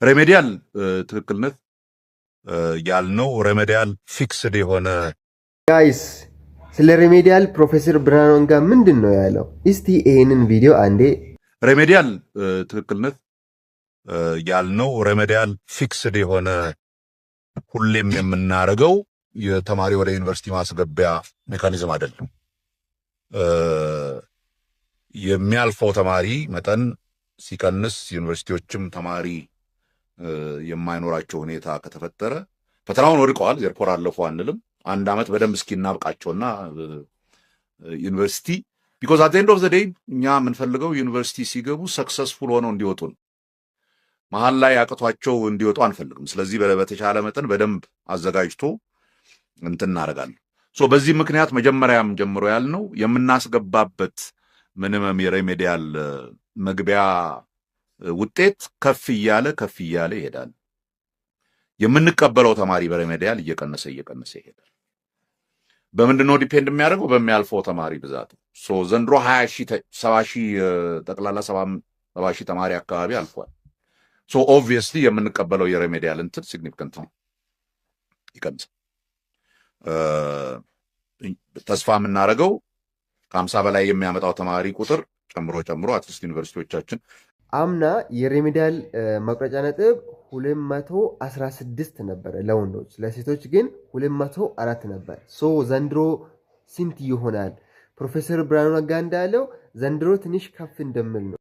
Remedial ትክክልነት ያልነው remedial fixed የሆነ Guys፣ ስለ remedial ፕሮፌሰር ብርሃኑ ነጋ ምንድን ነው ያለው? እስቲ ይህንን ቪዲዮ አንዴ Remedial ትክክልነት ያልነው remedial fixed የሆነ ሁሌም የምናደርገው የተማሪ ወደ ዩኒቨርሲቲ ማስገቢያ mechanism አይደለም። የሚያልፈው ተማሪ መጠን ሲቀንስ፣ ዩኒቨርሲቲዎችም ተማሪ የማይኖራቸው ሁኔታ ከተፈጠረ፣ ፈተናውን ወድቀዋል፣ therefore አለፉ አንልም። አንድ ዓመት በደንብ እስኪናብቃቸውና ዩኒቨርሲቲ፣ because at end of the day እኛ የምንፈልገው ዩኒቨርሲቲ ሲገቡ successful ሆነው እንዲወጡ ነው። መሀል ላይ አቅቷቸው እንዲወጡ አንፈልግም። ስለዚህ በተቻለ መጠን በደንብ አዘጋጅቶ እንትን እናደርጋለን። So በዚህ ምክንያት መጀመሪያም ጀምሮ ያልነው የምናስገባበት minimum የ remedial መግቢያ ውጤት ከፍ እያለ ከፍ እያለ ይሄዳል። የምንቀበለው ተማሪ በ remedial እየቀነሰ እየቀነሰ ይሄዳል። በምንድን ነው depend የሚያደርገው? በሚያልፈው ተማሪ ብዛት። So ዘንድሮ 20 ሺህ፣ 70 ሺህ፣ ጠቅላላ 70 ሺህ ተማሪ አካባቢ አልፏል። So obviously የምንቀበለው የ remedial እንትን significant ነው፣ ይቀንሳል። ተስፋ የምናደርገው ከ50 በላይ የሚያመጣው ተማሪ ቁጥር ጨምሮ ጨምሮ at least ዩኒቨርሲቲዎቻችን አምና የ remedial መቁረጫ ነጥብ 216 ነበረ ለወንዶች፣ ለሴቶች ግን 204 ነበር። So ዘንድሮ ስንት ይሆናል? ፕሮፌሰር ብርሃኑ ነጋ እንዳለው ዘንድሮ ትንሽ ከፍ እንደሚል ነው።